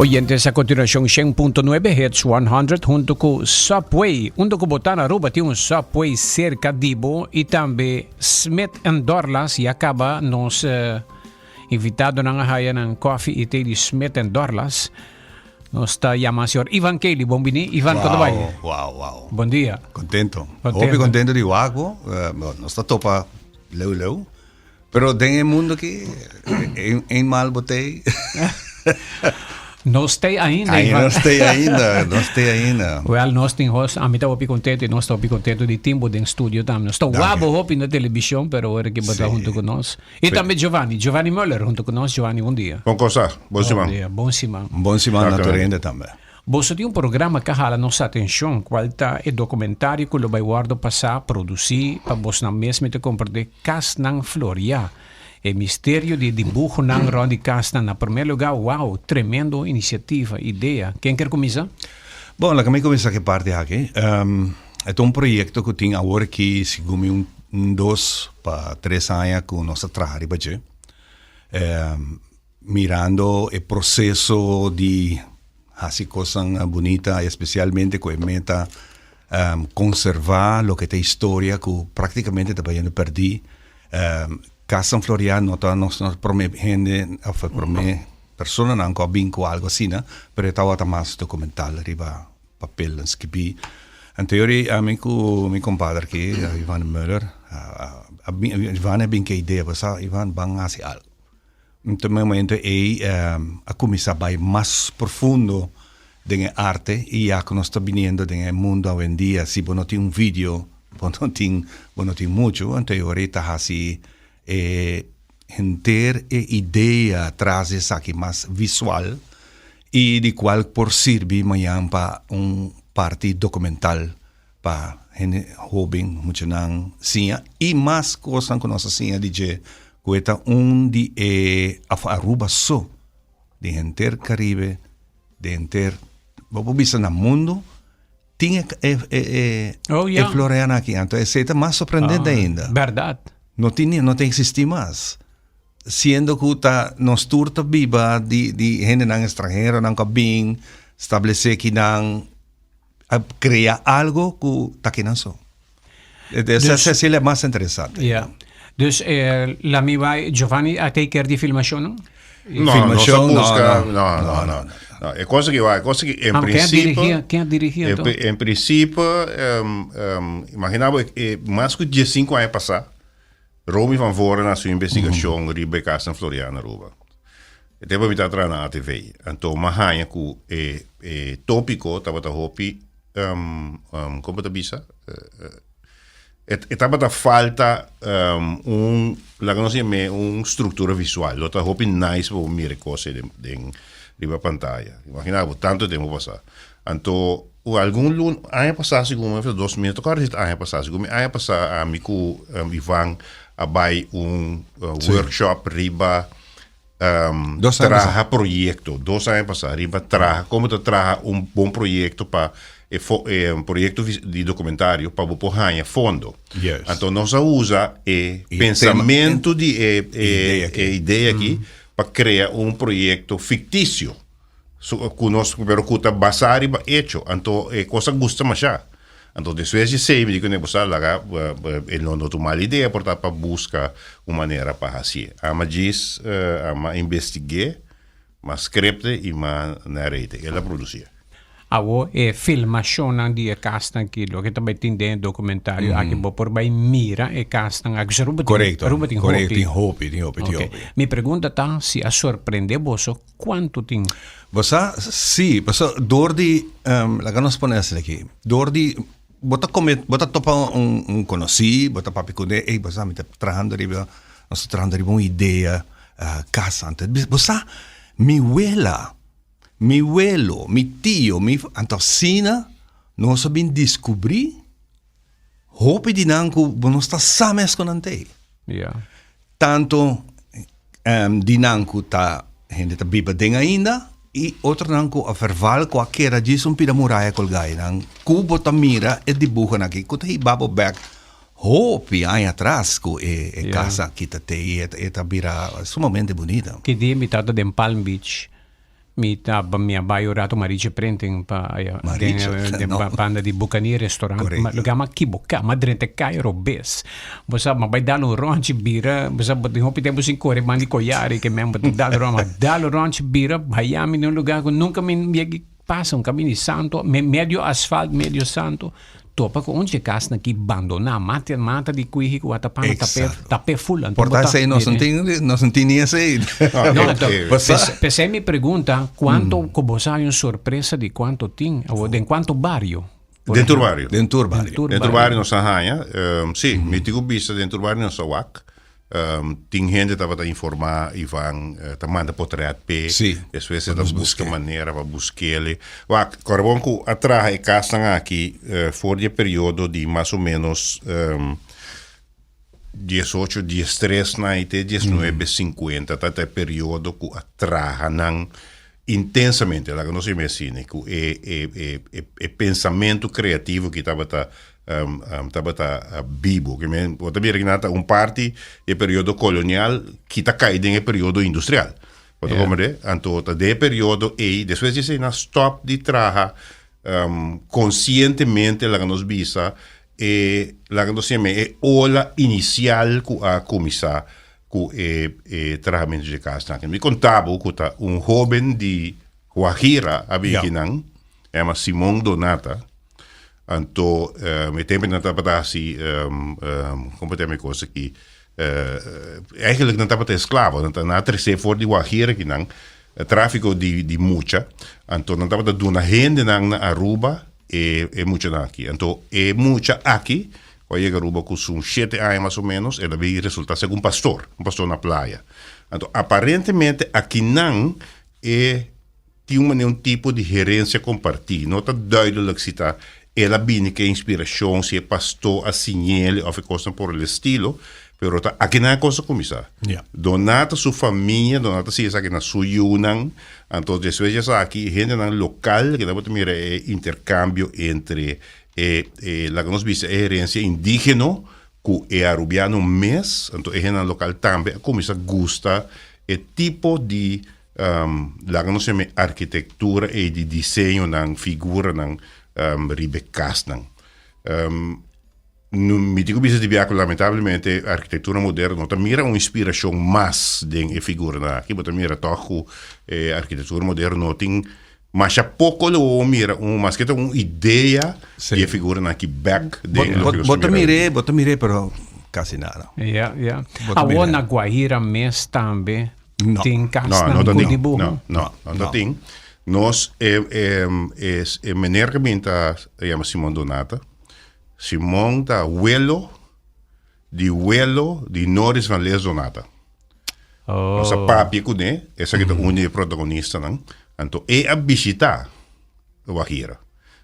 Oyentes, a continuacion 100.9 Hits 100 hunto cu Subway. Unda cu bo ta na Aruba tin un Subway cerca di bo y tambe Smith and Dorlas ya caba nos eh, invitadonan a haya nan coffee y té di Smith and Dorlas. Nos ta yama señor Ivan Kelly. Bon bini. Ivan, wow, bai? Wow. Bon dia. Contento. Contento. Hopi contento di wak bo. Uh, nos ta topa leu leu. Pero den e mundo aki, eenmaal bo tei. Nos tei ainda, Ai, Ivan. Nos tei ainda, nos tei ainda. Wel, nos tin hos, ami ta hopi contento y nos ta hopi contento di tin bo den studio tambe. Nos ta wak bo hopi na television, pero ora ki bo ta hunto cu nos. Y tambe Giovanni, Giovanni Muller hunto cu nos. Giovanni, bon dia. Bon cosa, bon siman. Bon dia, bon siman. Bon siman na tur hende tambe. Boso tin un programa ka hala nos atencion, cual ta e documentario cu lo bay wordo pasa, produci, pa bosnan mes mester comprende Casnan Floria. E misterio di e dibuhonan rond di casnan na primer lugar, wow, tremendo iniciativa, idea. Ken kier cuminsa? Bon, laga mi cuminsa cu e parti aki. E ta un proyecto cu tin awor aki segun mi un dos pa tres aña cu nos ta traha riba dje. Mirando e proceso di haci cosnan bunita, especialmente cu e meta conserva loke ta historia cu practicamente ta bayendo perdi. Cas San Florian no ta nos prome hende of e prome personanan cu a bin cu algo asina, pero e tabata mas documental riba papel skibi. Anto yori ami cu mi compadre aki, Ivan Muller, Ivan a bin cu e idea, bo sa Ivan ban haci algo. Nto e momento ei a kuminsá bai mas profundo den e arte i ya ku nos ta biniendo den e mundo awendia si bo no tin un video bo no tin bo no tin muchu anto e ora ei ta hasi e henter e idea tras di esaki mas visual i di kual por sirbi mañan pa un parti dokumental pa hende hoben, muchanan siña y mas cosnan cu nos a siña di dje cu e ta un di e of Aruba so di henter Caribe, di henter bo por bisa na mundo tin e e e e Oh, ya. e florean aki anto esey ta mas sorprendente Ah, ainda. Berdad. No tin no ta existi mas. Siendo cu ta nos tur ta biba di di hendenan extranheronan cu a bin stablece kinan a crea algo cu ta kinan so. Dus, Cecilia es mas interesante. Ja. Dus eh, la mi bai, Giovanni a take care di filmacion, no? No, Filmacion, no, busca, no, no, no, no, no. E cosa que va, e cosa que en Ah, ken principio, dirigía, ken dirigía en, enton? en principio, um, um, imaginabo, eh, mas ku 15 aña pasá, Romy van Voren a su investigacion riba e cas na Floriana, Aruba. E tempo mi ta traha na ATV. Anto m'a haña cu e e topico tabata hopi, um, um, como ta bisa? E, e tabata falta um, un, laga nos yam'é un structura visual. Lo ta hopi nice pa bo mira e cos ei den, den riba pantaya. Imagina bo, tanto tempo pasa. Anto, u algun luna, aña pasá segun mi, 2000, ta kòrda si ta aña pasá, segun mi aña pasá ami ku Ivan a bai un workshop riba Dos aña pasá. traha proyekto, dos aña pasá, riba traha, komo ta traha un bon proyekto pa e fo e proyekto di dokumentario pa bo por haña fondo. Yes. Anto nos a usa e E tema, pensamentu di e e idea aki. e idea aki pa krea un proyekto fiktisio. Su ku nos pero ku ta basá riba echo. Anto e kos a gusta mashá. Anto despues di esei mi di kuné bo sa laga e no no ta un mal idea por ta pa buska un manera pa hasié. Ama djis ama investig'é, m'a script'e i m'a narrate. El a produsié. Awor e filmashonnan di e kasnan aki loke ta bai tin den e dokumentario aki bo por bai mira e kasnan aki. Pasobra Aruba tin Korekto, Aruba tin hopi. korekto, tin hopi, tin hopi, tin Oke. hopi. Mi pregunta ta si a sorprende boso Cuanto tin? Bo sa, sí, pasobra door di, laga nos pone asina aki, door di, bo ta come, bo ta topa un un conoci, bo ta papia cune, ey bo sa mi ta trahando riba, nos ta trahando riba un idea, casa, anto bo sa, mi wela, mi welo, mi tio, mi, anto asina nos a bin descubri hopi di nan cu bo no sta sa mes cu nan ta ey. Ja. Tanto di nan cu ta hende ta biba den ainda y otronan cu a verval cu a keda djis un pida muraya colga eynan cu bo ta mira e dibuhonan aki cu ta hiba bo bek hopi aña atras cu e e casa aki ta te y e ta bira sumamente bunita. Ki dia mi tata den Palm Beach. Mi ta mi a bai un rato Marietje Printing pa aya den Marietje, den no. banda di Bucanier Restaurant. Correcto. Ma loke a kiboká, m'a drenta kai robes. Bo sa, m'a bai dal un ròntje bira, bo sa, bo tin hopi tempu sin kore banda di Koyari ke men bo ta dal un ròntje, m'a dal un ròntje bira, haya mi den un lugá ku nunka mi yegi pasa, un kaminda di santo, medio asfalt, medio santo. Topa ku un dje kasnan ki bandoná, mata mata di kuihi ku a ta pana tap'é Exacto. tap'é ful. Anto Por bo ta ta esei nos no mire. tin, nos no tin ni esei. No, No, eh, anto, eh, Bo sa. p'es p'esei mi pregunta, kuanto ku bo sa hay un sorpresa di kuanto tin awor, den kuanto bario? Por Den tur ehempel. bario. Den tur bario. Den tur Den tur bario. bario nos a haña. Sí, mi tin ku bisa den tur bario nos a wak. Tin hende tabata informá Ivan, ta manda potret p'e. Sí, Despues pa e ta nos buska busk'é. manera pa busk'é. Wak, kòrda bon ku a traha e kasnan aki for di e periodo di mas o ménos diesocho, diestres na i te diesnuebe sinkuenta ta e periodo ku a traha nan intensamente, laga nos yama asina, ku e e e e pensamentu kreativo ki tabata tabata bibo. Ke men bo ta mira ki nan ta un parti di e periodo kolonial ki ta kai den e periodo industrial. Bo ta komprende? Anto ta den e periodo ei, despues di esei nan stòp di traha konsientemente, laga nos bisa, e laga nos yama e ola inisial ku a kuminsá ku e e trahamentu dje kasnan aki. Mi konta bo ku ta un hóben di Guajira a bin akinan, e yama Simon Donata. Anto e tempu nan tabata hasi kon por ta yama e kos aki eigenlijk nan tabata esklavo, nan a trese for di Guajira akinan, trafiko di di mucha, anto nan tabata duna hendenan na Aruba e e muchanan aki. Anto e mucha aki Cu a yega Aruba cu su shete aña mas o menos, el a bin resulta ser un pastor, un pastor na playa. Anto aparentemente akinan e tin un manera un tipo di herencia comparti. No ta duidelijk si ta el a bini cu e inspiracion, si e pastor a siñele of e cosnan por el estilo, pero ta akinan e cos a cuminsa. Donata su famia, Donata sigue esaki na su yiunan, anto despues di esaki hendenan local, keda bo ta mira e intercambio entre E e laga nos bisa e herencia indigeno cu e Arubiano mes, anto e hendenan local tambe a cuminsa gusta e tipo di laga nos yama e arquitectura ey di diseñonan, figuranan riba e casnan. Mi tin cu bisa di bia cu lamentablemente arquitectura moderno no ta mira un inspiracion mas den e figuranan aki, bo ta mira toch cu e arquitectura moderno no tin Masha poko lo bo mira un, maske ta un idea di e figuranan aki bek den loke nos Bo ta ta mira. mir'é, bo ta mir'é, pero kasi nada. Ja, ja. Bo ta Awor mir'é. na Guajira mes tambe No. tin No, kasnan no ta ku tin. dibuho? No, no, no ta No. tin. Nos, e, e, e, e meneer ku bin ta yama Simon Donata. Simon ta welo di welo di Noris van Lees Donata. Nos a papia kuné, esaki ta un di e protagonistanan. Anto e a bishitá Guajira.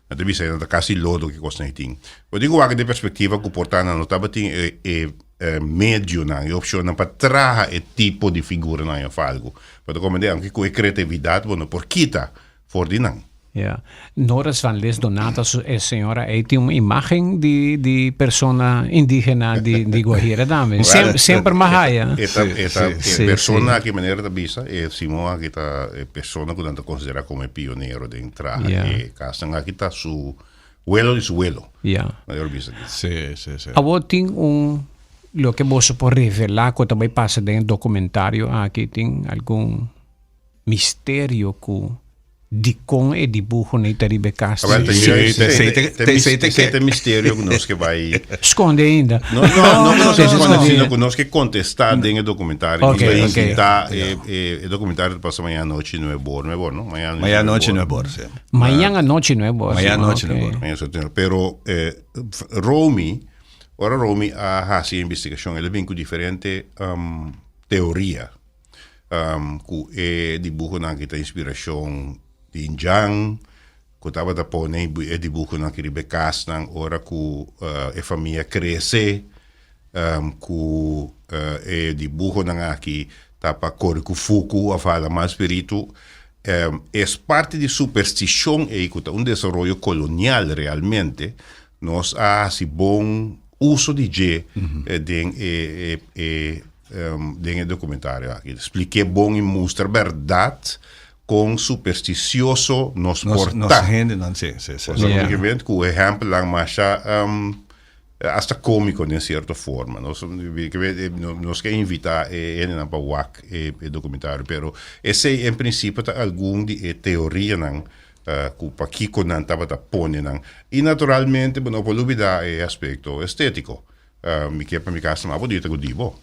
Nan ta bisa nan ta kasi lodo ki kosnan ei tin. Bo tin ku wak den perspektiva ku por ta nan no tabatin e e medionan, e opshonnan pa traha e tipo di figuranan òf algu. Bo ta komprendé? Aunke ku e kreatividat bo no por kita for di nan. Ja. Noris van Lis Donata, su, e señora ei tin un imagen di, di persona indigena di, di Guajira tambe. Sem, semper mas haya. E ta, e ta, e Sí, persona sí. aki manera ta bisa, e Simon aki ta e persona ku nan ta konsidera komo e pionero den traha Ja. e kasnan aki ta su welo di su welo. Ja. Manera bisa aki. Sí, sí, sí. Awor tin un, loke boso por revela ku ta bai pasa den e documentario aki, tin algun misterio ku dikon e dibuhonan ta riba e kas. Awel, ta Sí, juist, te- esei te- ta- te- te- te- esei ta misterio ku nos ke bai Skonde ainda. No, no, no ku nos ke skonde, no. sino ku nos ke kontestá den e dokumentario. Ok, Nos ta ok. invitá e e e dokumentario ta pasa mañana anochi nuebe or, nuebe or, no? Mañana Mañana anochi nuebe nuebe or, sí. Mañana anochi nuebe or. Mañana anochi Ok. nuebe or. Mañana anochi nuebe or. Pero eh, Romy, ora Romy a hasi e investigashon, el a bin ku diferente teoria. Ku e dibuhonan ki ta inspirashon di Indian, ku tabata pone e dibuhonan ki riba e kasnan ora ku e famia krese, ku e dibuhonan aki ta pa kore ku fuku òf hala mal spiritu. Es parti di superstishon ei ku ta un desaroyo kolonial realmente, nos a hasi bon uso di dje den e den e documentario aki. Spliké bon i mustra bèrdat Kon supersticioso nos Nos, por nos ta. hendenan, sí, sí, sí. Nos Yeah. yeah. Ku ehèmpelnan masha um, hasta kómiko den sierto forma. Nos, nos ke invitá e hendenan pa wak e, e dokumentario, pero esei en prinsipio ta algun di e teorianan uh, ku pakiko nan tabata pone nan. I naturalmente bo no por lubidá e aspekto estétiko. Uh, mi ke pa mi kas ta mas bonita ku di bo.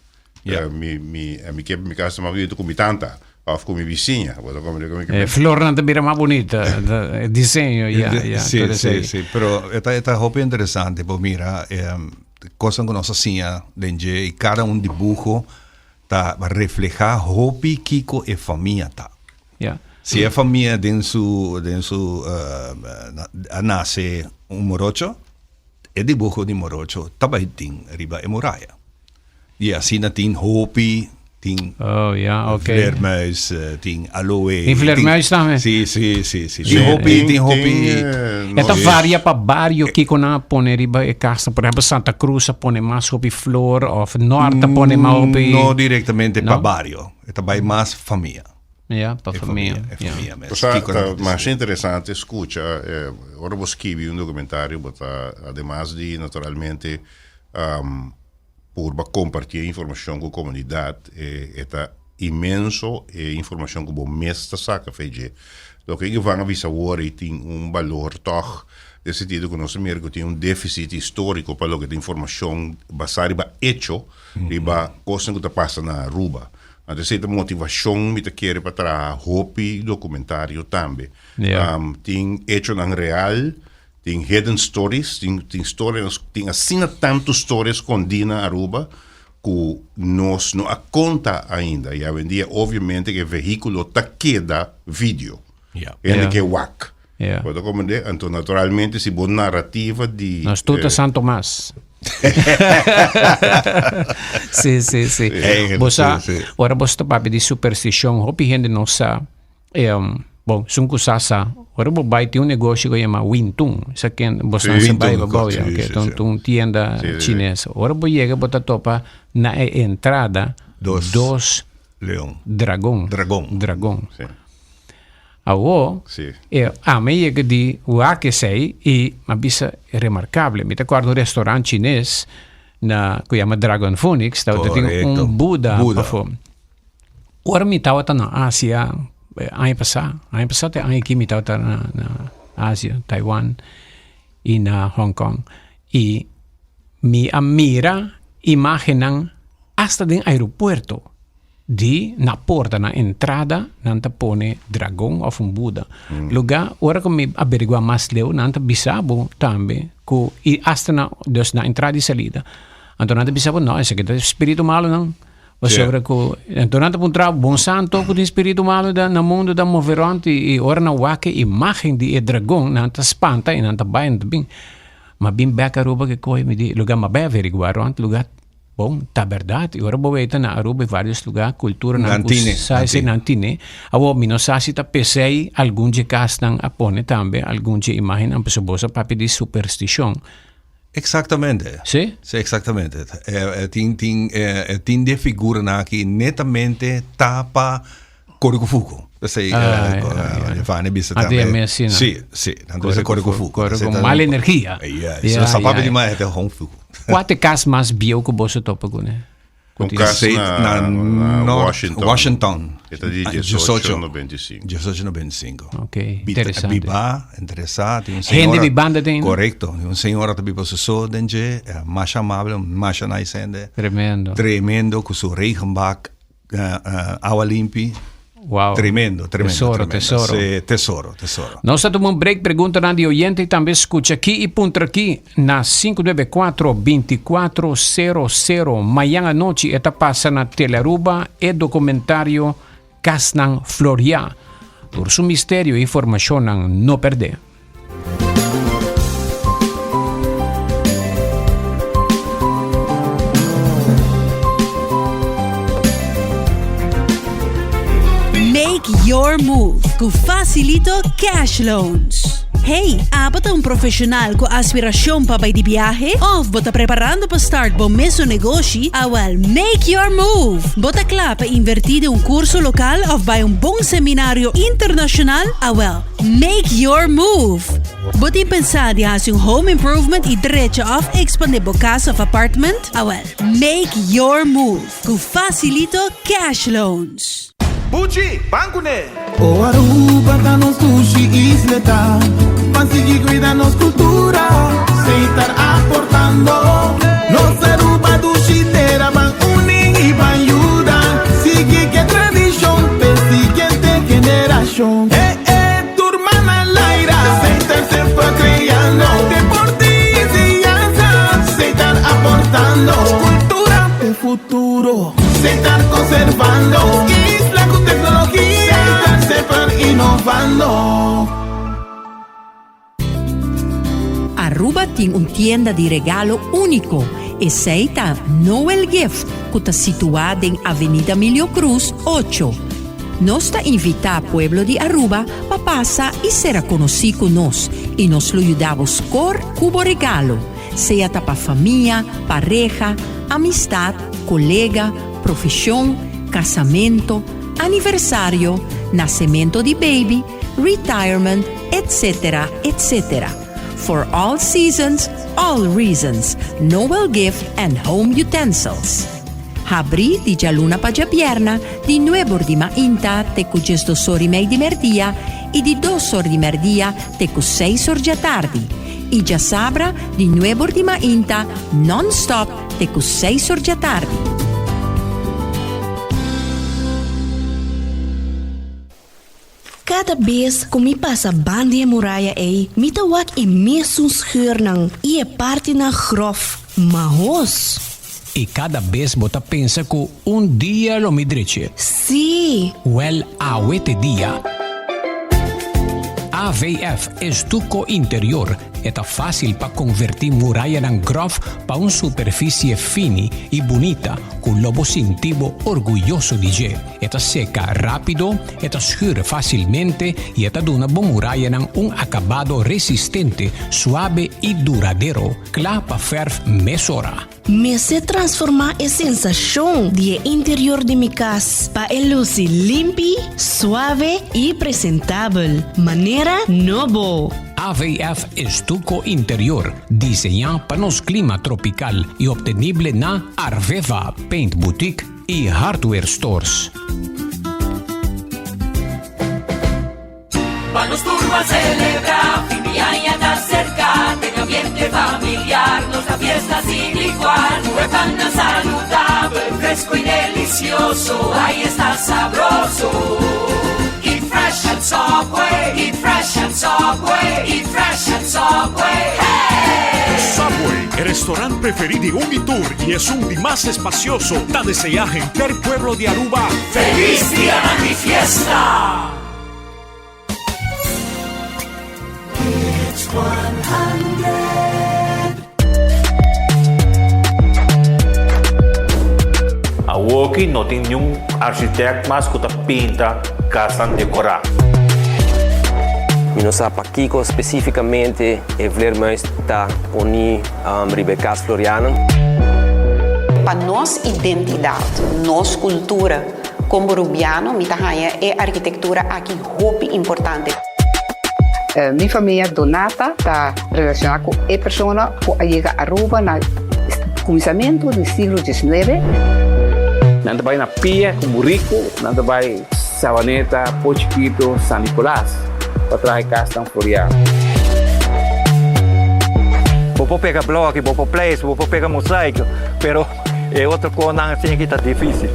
Ja. Uh, mi, mi, mi ke pa mi kas ta mas bonita ku mi tanta òf ku mi bisiña. Bo ta komprendé ku mi ke Eh, flornan ta bira mas bunita, e diseño, ya, ya. Sí, tur sí, esei. sí. Pero e ta, e ta hopi interesante por mira em, cosnan ku nos a siña den dje i kada un dibujo ta refleha hopi kiko e famia ta. Ja. Si e famia den su, den su, eh, na- a nase un morocho, E dibuho di morocho ta bai tin riba e muraya. I asina tin hopi, tin Oh, ja, oké. vleermuis, tin aloe. Tin vleermuis tambe? Si, si, si, si. Tin hopi, tin hopi. E ta varia pa bario kiko nan a pone riba e kas. Por ehempel, Santa Cruz a pone mas hopi flor of Noord a pone mas hopi. No directamente pa bario. E ta bai mas famia. Ja, pa E famia. famia, e Ja. famia mes. Osea, Kiko ta nan ta mas disi. interesante skucha, eh, ora bo skibi un documentario, bo ta, ademas di naturalmente um, purba kompartí e informashon ku komunidat, e, e ta inmenso e informashon ku bo mes ta saka fe dje. Loke Ivan a bisa awor ei tin un balor tòg, den sentido ku nos a mira ku tin un défisit históriko pa loke ta informashon basá riba echo, riba kosnan ku ta pasa na Aruba. Anto esei ta motivashon mi ta kere pa traha hopi dokumentario tambe. Ja. Um, tin echonan real, tin hidden stories, tin, tin storianan, tin asina tantu storia skondí na Aruba ku nos no a konta ainda. I awendia obviamente ku e vehíkulo ta keda video. Ja. Hende Ja. ke wak. Ja. Bo ta komprendé? Anto naturalmente si bo narrativa di Nos tur ta eh, San Tomas. Sí, sí, sí. Eigenlijk, Bo sa, sí, sí. ora bo ta papia di supersticion, hopi hende no sa, em, bon, sun ku sa sa, ora bo bai tin un negoshi ku yama Wing Tun, sa ken bo Sí, sa Wing bai Tun, babou, ya, sí, ok, sí, ton sí. un tienda Sí, sí, sí. chines. Ora bo yega bo ta topa na e entrada Dos. dos Leon. dragon. Dragon. Dragon. Sí. Awo, Sí. e ami yega di wak esei i m'a bisa remarkable. Mi ta kòrda un restaurant chines na ku yama Dragon Phoenix, tabata tin Korekto. un Buda Buda. pafó. Ora mi tabata na Asia aña pasá, aña pasá te aña aki mi tabata na na Asia, Taiwan i na Hong Kong i mi a mira imágennan hasta den aeropuerto. Di na porta, na entrada, nan ta pone dragon of un Buda. Luga, ora ku mi averigua mas leu, nan ta bisa bo tambe ku i hasta na, dus na entrada i salida. Anto nan ta bisa bo, no, esaki ta spiritu malunan. Pasobra ku, anto nan ta puntra bo, bon sa anto ku tin spiritu malu da na mundu ta move rònt i ora nan wak e imagen di e dragon, nan ta spanta i nan ta bai, nan ta bin. Ma bin bèk Aruba ke kohe mi di, luga, m'a bai averigua rònt luga. Bon, ta berdad. I ora bo weta na Aruba i varios lugar, culturanan Nan cu tine, sa nan esei tine. nan tine. Awor, mi no sa si ta pesei algun dje casnan a pone tambe algun dje imagennan, pasobra bo sa papia di supersticion. Exactamente. Si? Si, exactamente. E, e tin, tin, e, e tin di e figuranan aki netamente ta pa Kore ku fuku. Esei Ah, ja, ja. Giovanni bisa Ah, tambe. die mes, sí, no? Sí, sí. Nan ta bisa kore ku fuku. Kore Esei ku ta- mal energia. Ja, Ja, so sa papia ja, di ja. mai het gewoon fuku. Kua ta e kas mas bieu ku boso topa kuné? Un kas Esei na, na na North- Washington. Washington. E ta di Ah, 1895. 1895. Ok, interesante. Biba, interesá, tin un Hende señora. bibando den. Correcto. Tin un señora ta biba su so den dje, eh, masha amable, masha nice hende. Tremendo. Tremendo ku su regenbak. Awa limpi. Wow. Tremendo, tremendo. Tesoro, tremendo. tesoro. Sí, tesoro, tesoro. Nos ta tuma un break, preguntanan di oyente y tambe scucha aki y puntra aki na 594 2400. Mayan anochi e ta pasa na Telearuba e documentario Casnan Floria. Tur su misterio y informacionnan no perde. Make your move ku Facilito Cash Loans. Hey, abo ta un profesional cu aspiracion pa bay di biahe? Of bo ta preparando pa start bo mesun negoshi? Awel, make your move! Bo ta cla pa inverti den un curso local of bay un bon seminario internacional? Awel, make your move! Bo tin pensa di haci un home improvement y drecha of expande bo cas of apartment? Awel, make your move cu Facilito Cash Loans! Buchi, ban kuné! O Aruba ta nos dushi isleta, Ban sigui cuida nos cultura, Setar aportando. Nos Aruba dushi tera, Ban uni y ban yuda, Sigui ke tradicion p'e siguiente generacion. Eh eh, tur man al aire, Setar semper creando, Deporte y enseñanza, Setar aportando. Cultura p'e futuro. Setar conservando isla cu tecnologia. Setar semper innovando. Aruba tin un tienda di regalo unico, esey ta Noel Gift cu ta situa den Avenida Milio Cruz ocho. Nos ta invita pueblo di Aruba pa pasa y sera conoci cu nos y nos lo yuda bo score cu bo regalo, sea ta pa famia, pareha, amistad, kolega, profeshon, kasamento, aniversario, nasemento di baby, retirement, etc. Etc. For all seasons, all reasons, Noel Gift and Home Utensils. Habrí di djaluna pa djabièrna di nuebor di mainta te ku djesdosor i mei di mèrdia i di dosor di mèrdia te ku seisor djatardi i djasabra di nuebor di mainta nònstòp te ku seis or djatardi. Kada bes ku mi pasa ban di e muraya ei, mi ta wak e mesun scheurnan i e partinan grof. Mahos! I kada bes bo ta pensa ku un dia lo mi dreche. Sí! Wèl awe t'e dia. AVF Estuco Interior E ta fásil pa konvertí murayanan gròf pa un superfisie fini i bunita ku lo bo sinti bo orguyoso di dje. E ta seka rápido, e ta schur fásilmente i e ta duna bo murayanan un akabado resistente, suabe i duradero, kla pa fèrf mesora. Mester transformá e sensashon di e interior di mi kas pa e lusi limpi, suave i presentabel, manera nobo. AVF Estuco Interior, diseñá pa nos klima tropikal i optenible na Arveva Paint Boutique i Hardware Stores. Pa nos tur ban celebra, fin di aña ta cerca, den ambiente familiar nos ta fiesta sin igual. Cu e pannan saludabel, fresco y delicioso, ay esta sabroso. Eat fresh at Subway, eat fresh at Subway, eat fresh at Subway, hey! Subway, e restaurant preferí di un i tur i esun di mas espacioso, ta deseá henter pueblo di Aruba Feliz Dianan di Fiesta! Awoki no tin niun architect mas ku ta pinta kasnan dekorá. Mi no sa pakiko spesífikamente e vleermuis ta poni riba e kas Floriana. Pa nos identidat, nos kultura. Como Rubiano mi ta haña e arkitektura aki hopi importante. Mi famia Donata ta relaciona cu e persona cu a yega Aruba na cuminsamentu di siglo diesnuebe. Nan ta bai na pia cu burico, nan ta bai Savaneta, Po Chikito, San Nicolas pa traha e casnan floreá. Bo por pega bloki, bo por pleister, bo por pega mosaico, pero E otro konan asin aki ta dificil.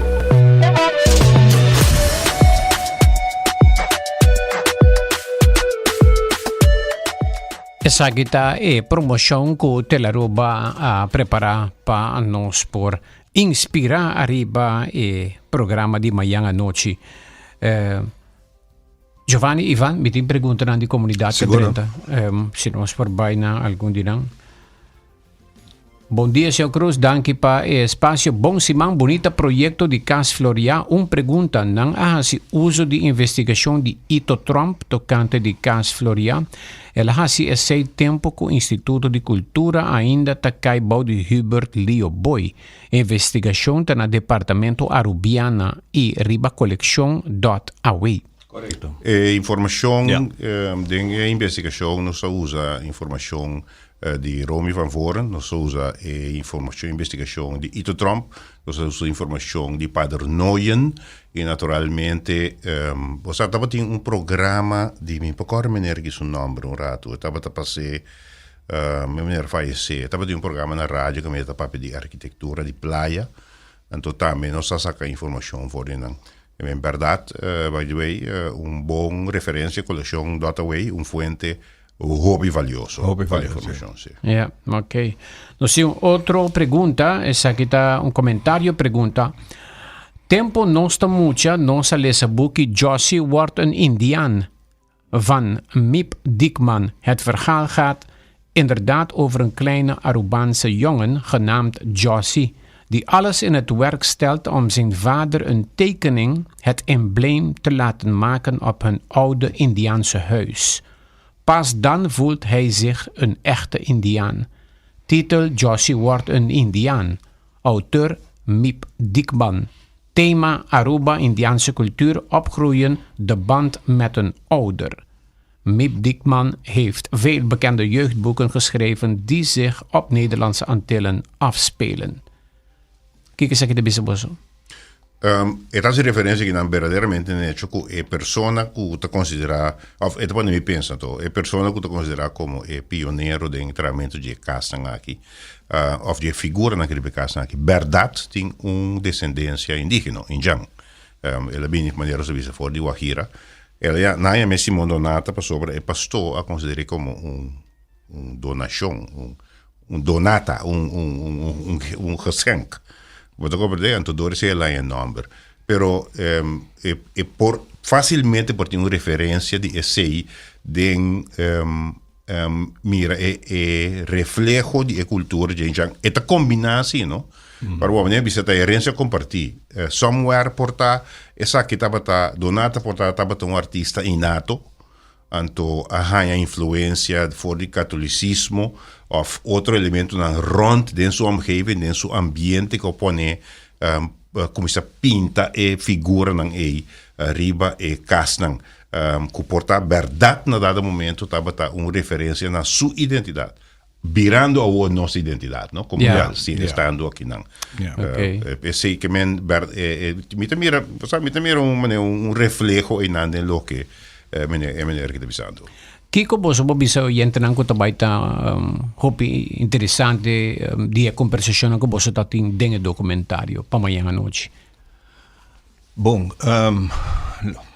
Esaki ta e promocion cu Telaruba a prepara pa nos por inspira ariba e programa di mayan anochi. Eh, Giovanni, Ivan, mi tin preguntanan di comunidad que Seguro. drenta. Um, si nos por bai na algun di nan. Bon dia, señor Cruz. Danki pa e espacio. Bon siman. Bunita proyecto di Cas Floria. Un pregunta. Nan a hasi uso di investigacion di Ito Tromp tocante di Cas Floria? El a hasi esey tempo cu Instituto di Cultura ainda ta cay bou di Hubert Leo Boy. Investigacion ta na Departamento Arubiana y riba coleccion dot awe. Correcto. E informacion den e investigacion nos a usa informacion di Romy van Voren, nos a usa e informacion investigacion di Ito Tromp, nos a usa informacion di Pader Nooyen y naturalmente bo sa tabatin un programa di mi por corda meneer ki su nomber un rato, e tabata pas'e mi meneer fayece, e tabatin un programa na radio kaminda ta papia di arquitectura di playa, anto tambe nos a saca informacion for di nan. En berdad, by the way, un bon referencia coleccion dot away, un fuente hopi valioso Hopi pa valioso, informacion, si. Ja, ok. Nos tin un otro pregunta, esaki ta un comentario pregunta. Tempo nos ta mucha, nos a lesa buki Jossie wordt een Indiaan van Miep Diekman. Het verhaal gaat inderdaad over een kleine Arubaanse jongen genaamd Jossie, die alles in het werk stelt om zijn vader een tekening, het embleem, te laten maken op hun oude Indiaanse huis. Pas dan voelt hij zich een echte Indiaan. Titel Jossie wordt een Indiaan. Auteur Miep Diekman. Thema Aruba, Indiaanse cultuur, opgroeien, de band met een ouder. Miep Diekman heeft veel bekende jeugdboeken geschreven die zich op Nederlandse Antillen afspelen. Kiko esaki ta bisa boso? Um, e ta hasi referencia aki nan berdaderamente na hecho ku e persona ku ta konsiderá, òf e ta pone mi pensa anto, e persona ku ta konsiderá komo e pionero den trahamentu di e kasnan aki, òf di e figuranan aki riba e kasnan aki, bèrdat tin un desendensia indigeno, indjan. El a bini, manera nos a bisa, for di Guajira. El a nan a yam'é Simon Donata pasobra e pastor a konsider'é komo un un donashon, un un donata, un un un un un geschenk. Bo ta komprendé? Anto dor esei el haña e nòmber. Pero e e por fásilmente por tin un referensia di esei den mira e e refleho di e kultura dje djan. E ta kombiná así, no? Pero bo manera bisa ta herensia kompartí. Somewhere por ta esaki tabata, Donata por ta tabata un artista innato. Anto a haña influencia for di catolicismo of otro elementonan rond den su omgeving, den su ambiente cu a pone cuminsa pinta e figuranan ey riba e casnan. Cu por ta berdad na dado momento tabata un referencia na su identidad, birando awor nos identidad, no? Como ya, si estando akinan. Esey ke men mi ta mira, sa mi ta mira un manera un refleho einan den loke e meneer aki ta bisando. Kiko boso por bisa oyentenan ku ta bai ta hopi interesante di e kombersashonnan ku boso ta tin den e dokumentario pa mañan anochi? Bon,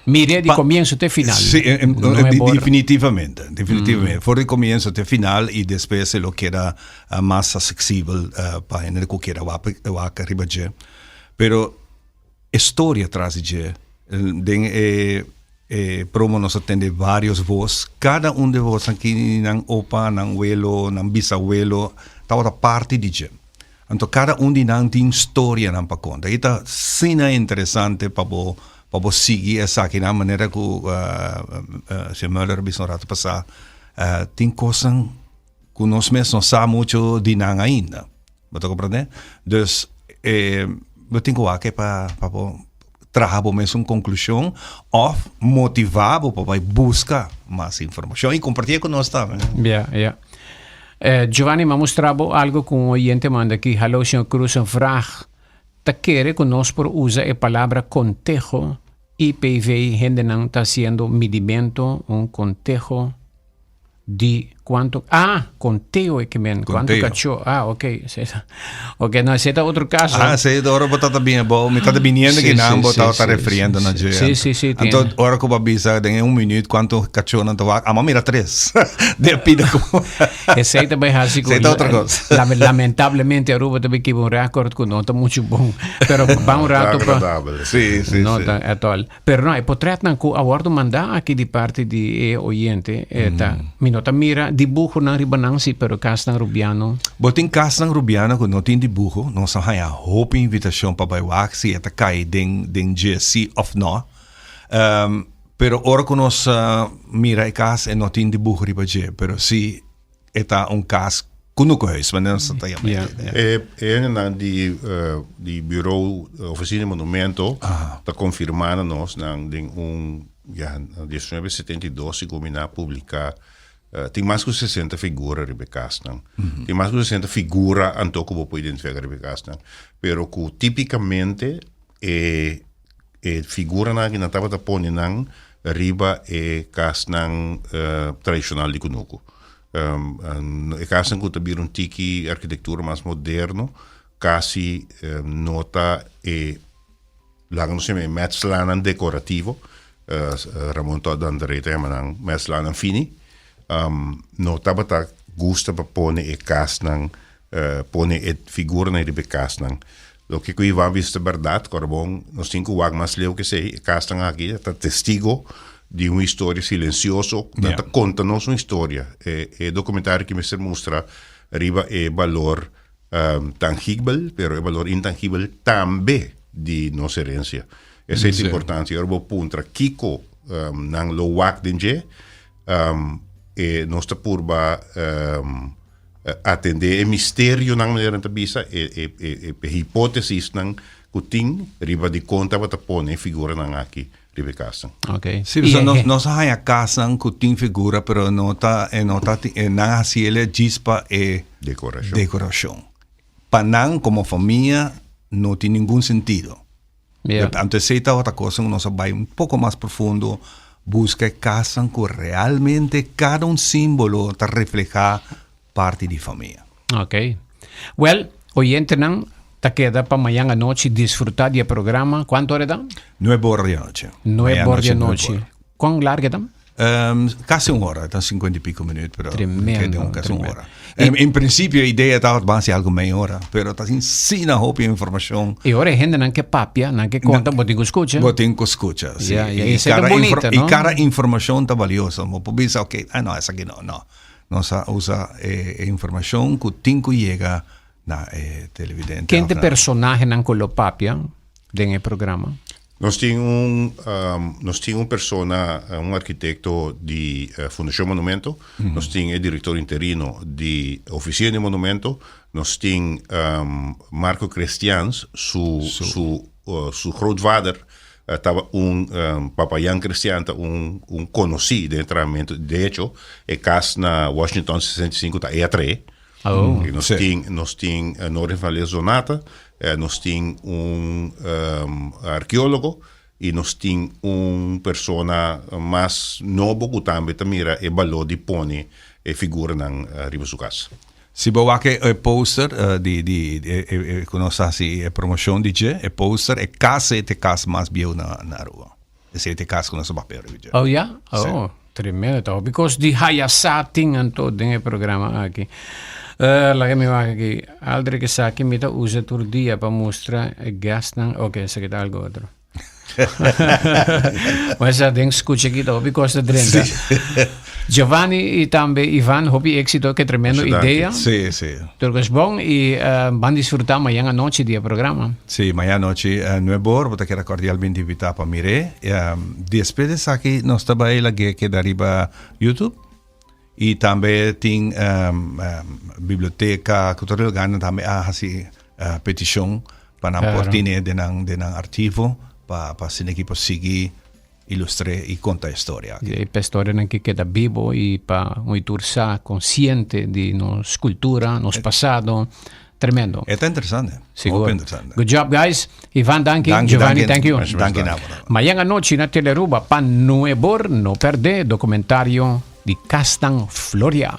Mir'é di komienso te final. Sí, definitivamente, definitivamente. For di komienso te final i despues e lo keda mas aksesibel pa hende ku keda wak riba dje. Pero e storia tras di dje, den e e promo nos a tende varios vos, kada un di e vosnan aki nan opa, nan welo, nan bisawelo tabata parti di dje. Anto kada un di nan tin storianan pa konta. I ta asina interesante pa bo pa bo sigui esakinan manera ku señor Muller a bisa un rato pasá tin kosnan ku nos mes no sa mucho di nan ainda. Bo ta komprendé? Dus bo tin ku wak pa pa bo traha bo mes un konklushon òf motivá bo pa bai buska mas informashon i kompartié ku nos tambe. Ya, ya. Eh, Giovanni, m'a mustra bo algo ku un oyente manda aki. Hallo, señor Cruz, een vraag. Ta kere ku nos por usa e palabra konteho IPV hendenan ta hasiendo midimento, un konteho Di cuanto ah conteo e ke men cuanto Conteo. cacho ah ok ok no ese ta otro caso Ah, sí, ora bo tata bien, bo mi tata viniendo Sí, que nan sí, bo sí, tata sí, refiriendo sí, na sí. dje. Sí, sí, sí, Anto tiene. ora ku bo bisa den un minuut cuanto cacho nan ta wak, ama mira tres. De pida como. Esei ta bai hasi ku Esei ta otro kos. Lamentablemente Aruba ta bai kiba un record ku no ta mucho bon. Pero ban un rato pa Agradabel. Sí, sí, no sí. ta at all. Pero no, e potretnan ku a wòrdu mandá aki di parti di e oyente, e ta, mi no ta mira. dibuhonan riba nan si, pero kasnan Rubiano. Bo tin kasnan Rubiano ku no tin dibuho, nos a haña hopi invitashon pa bai wak si e ta kai den den dje si òf no. Pero ora ku nos mira e kas e no tin dibuho riba dje, pero si e ta un kas kunukuhuis, manera nos ta yama e. E hendenan di di bureau Oficina di Monumento ta konfirmá na nos nan den un ya diesnuebe setenta i dos segun mi nan a publiká tin mas ku sesenta figura riba e kasnan. Tin mas ku sesenta figura anto ku bo por identifiká riba e kasnan, pero ku tipikamente e E figuranan aki nan tabata pone nan riba e kasnan tradishonal di kunuku. E kasnan ku ta bira un tiki arkitektura mas moderno kasi no ta e laga nos yama e metslanan dekorativo, Ramon Todd André ta yama nan metslanan fini, no tabata gusta pa pone e kasnan pone e figuranan riba e kasnan. Loke ku Ivan bisa ta bèrdat, kòrda bon, nos tin ku wak mas leu ku esei. E kasnan aki ta testigo di un historia silensioso ku nan ta konta nos un historia. E e dokumentario aki mester mustra riba e balor tangibel, pero e balor intangibel tambe di nos herensia. Esei ta importante. Ora bo puntra kiko nan lo wak den dje, e nos ta purba Atendé e misterionan, manera nan ta bisa, e e e e hipótesisnan ku tin riba dikon tabata pone e figuranan aki riba e kasnan. Ok. Sí, pasobra nos nos a haña kasnan ku tin figura pero no ta e no ta e nan a hasi el djis pa e Dekorashon. dekorashon. Pa nan komo famia no tin ningun sentido. Yeah. Anto esei tabata cosa ku nos a bai un poko mas profundo, buska e kasnan ku realmente kada un símbolo ta reflehá parti di famia. Ok. Well, oyentenan ta keda pa mañan anochi disfrutá di e programa. Kuantu ora e ta? Nuebe ora di anochi. Nuebe ora di anochi. Kon largu e ta? Casi un hora, ta cincuenta y pico minuut, pero Tremendo, keda casi un tremendo. hora. En, en principio e idea tabata ban haci algo meia hora, pero ta asina hopi informacion. Y ora e hendenan ke papia, nan ke conta, bo tin cu scucha. Bo tin cu scucha, si. Ya, ya, Y y esei ta cada bonita, y no? cada informacion ta valioso. Bo por bisa, ok, ah no, esaki no, no. Nos a usa e, e informacion cu tin cu yega na e televidente. Ken of ta na- personahenan cu lo papia den e programa? Nos tin un nos tin un persona, un arkitekto di Fundashon Monumento, nos tin e direktor interino di Ofisina di Monumento, nos tin Marco Christiaans, su su su grootvader taba un Papa Jan Christiaan ta un un konosí den e trahamentu, de hecho e kas na Washington 65 ta e a trae. Oh. Y nos tin, nos tin Norin van Leers Donata, nos tin un arkeólogo y nos tin un persona mas nobo ku tambe ta mira e balor di pone e figuranan riba su kas. Si bo wak e poster di di e ku nos ta hasi e promoshon di dje, e poster, e kas ei ta e kas mas bieu na Aruba. Esei ta e kas ku nos a papia riba dje. Oh ya? Oh. Tremendo ta hopi kos di haya sa tin anto den e programa aki. Uh, laga mi wak aki. Aldrich esaki mi ta usa tur dia pa mustra e guestnan. Ok, esaki ta algo otro. Maar esa den skucha aki ta hopi kos ta drenta. Giovanni y tambe Ivan, hopi éxito, ke tremendo Mucho danki. idea. Sí, sí. Tur kos bon y uh, ban disfruta mañana anochi di e programa. Sí, mañana anochi uh, nuebe or, bo ta keda cordialmente invitá pa mir'é. Um, despues di esaki nos ta bai lag'é keda riba YouTube. Y tambe tin um, um, biblioteca ku tur lugarnan tambe a hasi uh, peticion pa nan por Claro. tine den nan, den nan archivo pa, pa asina ki por sigui ilustr'é y konta e storia aki. E pa storianan ke keda bibo y pa un y tur sa konsiente di nos kultura, nos pasado. Tremendo. E ta interesante. Sigur. Hopi interesante. Good job guys. Ivan danki. Danki, Giovanni danki. thank you. Danki na bo. Mañan anochi na Telearuba pa Nuebor no perde documentario di Castan Floria.